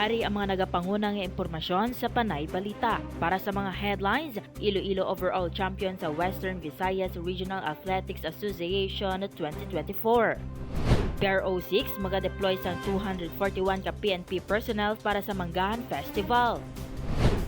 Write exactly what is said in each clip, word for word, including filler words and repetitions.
Ari ang mga nagapanguna nga impormasyon sa Panay Balita. Para sa mga headlines, Iloilo overall champion sa Western Visayas Regional Athletics Association twenty twenty-four. P R O six magadeploy sang two hundred forty-one ka P N P personnel para sa Manggahan Festival.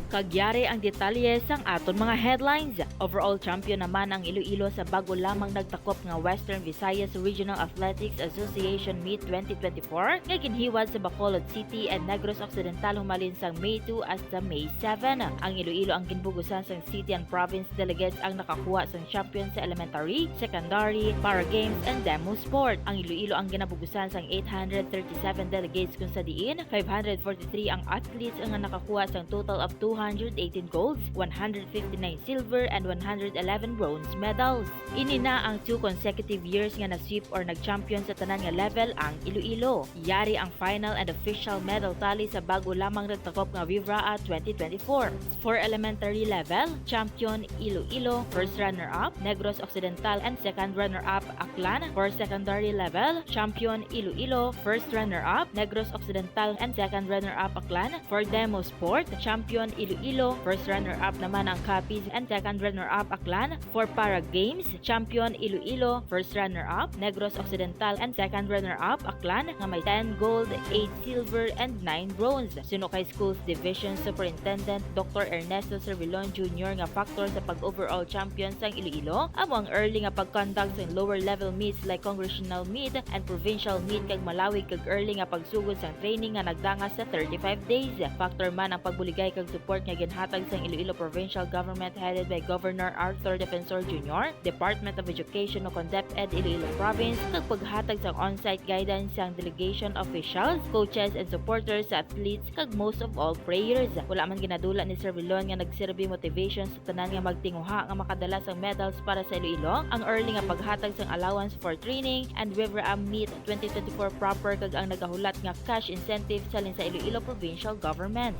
Kag yari ang detalye sang aton mga headlines. Overall champion naman ang Iloilo sa bago lamang nagtakop nga Western Visayas Regional Athletics Association Meet twenty twenty-four nga ginhiwad sa Bacolod City and Negros Occidental humalin sang May two hasta May seven. Ang Iloilo ang ginbugusan sang city and province delegates ang nakakuha sang champion sa elementary, secondary, para games, and demo sport. Ang Iloilo ang ginabugusan sang eight hundred thirty-seven delegates, kung sa diin five hundred forty-three ang athletes nga nakakuha sang total of two hundred eighteen golds, one hundred fifty-nine silver, and one hundred eleven bronze medals. Ini na ang two consecutive years nga na-sweep or nag-champion sa tanan nga level ang Iloilo. Yari ang final and official medal tally sa bago lamang nagtakop nga Vivraa twenty twenty-four. For elementary level, champion Iloilo, first runner-up Negros Occidental, and second runner-up Aklan. For secondary level, champion Iloilo, first runner-up Negros Occidental, and second runner-up Aklan. For demo sport, champion Iloilo, first runner-up naman ang Capiz, and second runner-up Aklan. For para games, champion Iloilo, first runner-up Negros Occidental, and second runner-up Aklan, nga may ten gold, eight silver, and nine bronze. Suno kay Schools Division Superintendent Doctor Ernesto Servilon Junior nga factor sa pag-overall champion sang Iloilo amo ang early nga pag-conduct sang lower level meets like congressional meet and provincial meet kag malawig kag early nga pagsugod sang training nga nagdangas sa thirty-five days. Factor man ang pagbuligay kag support nga ginhatag sang Iloilo Provincial Government headed by Governor Arthur Defensor Junior, Department of Education o kon DepEd Iloilo Province, kag paghatag sang on-site guidance sang delegation officials, coaches, and supporters sa athletes, kag most of all, players. Wala man ginadula ni Servilon nga nagserbi motivation sa tanan nga magtinguha nga makadala sang medals para sa Iloilo ang early nga paghatag sang allowance for training and Vivraa Meet twenty twenty-four proper kag ang nagahulat nga cash incentives halin sa Iloilo Provincial Government.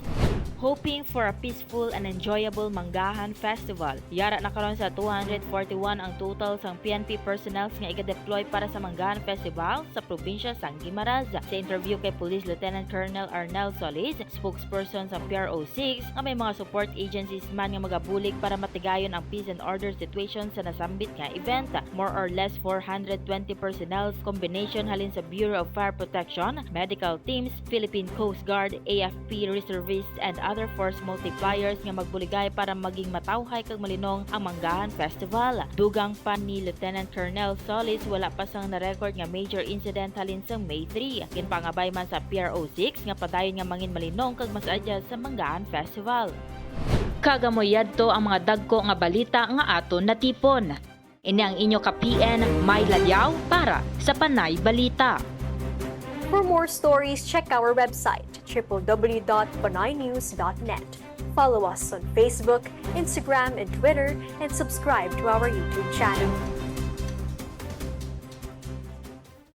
Hoping for a peaceful and enjoyable Manggahan Festival. Yara na karon sa two hundred forty-one ang total sang P N P personnels nga iga-deploy para sa Manggahan Festival sa probinsya sang Guimaras. Sa interview kay Police Lieutenant Colonel Arnel Solis, spokesperson sa P R O six, nga may mga support agencies man nga magabulig para matigayon ang peace and order situation sa nasambit nga event. More or less four hundred twenty personnel combination halin sa Bureau of Fire Protection, medical teams, Philippine Coast Guard, A F P reservists, and other force multipliers nga magbuligay para maging matawhay kag malinong ang Manggahan Festival. Dugang pa ni Lieutenant Colonel Solis, wala pa sang na-record nga major incident halin sang May three. Ginpangabay man sa P R O six nga padayon nga mangin malinong kag mas adya sa Manggahan Festival. Kag amo yadto ang mga dagko nga balita nga aton natipon. Ini ang inyo ka P N, May Ladiao, para sa Panay Balita. For more stories, check our website, triple W dot panaynews dot net. Follow us on Facebook, Instagram, and Twitter, and subscribe to our YouTube channel.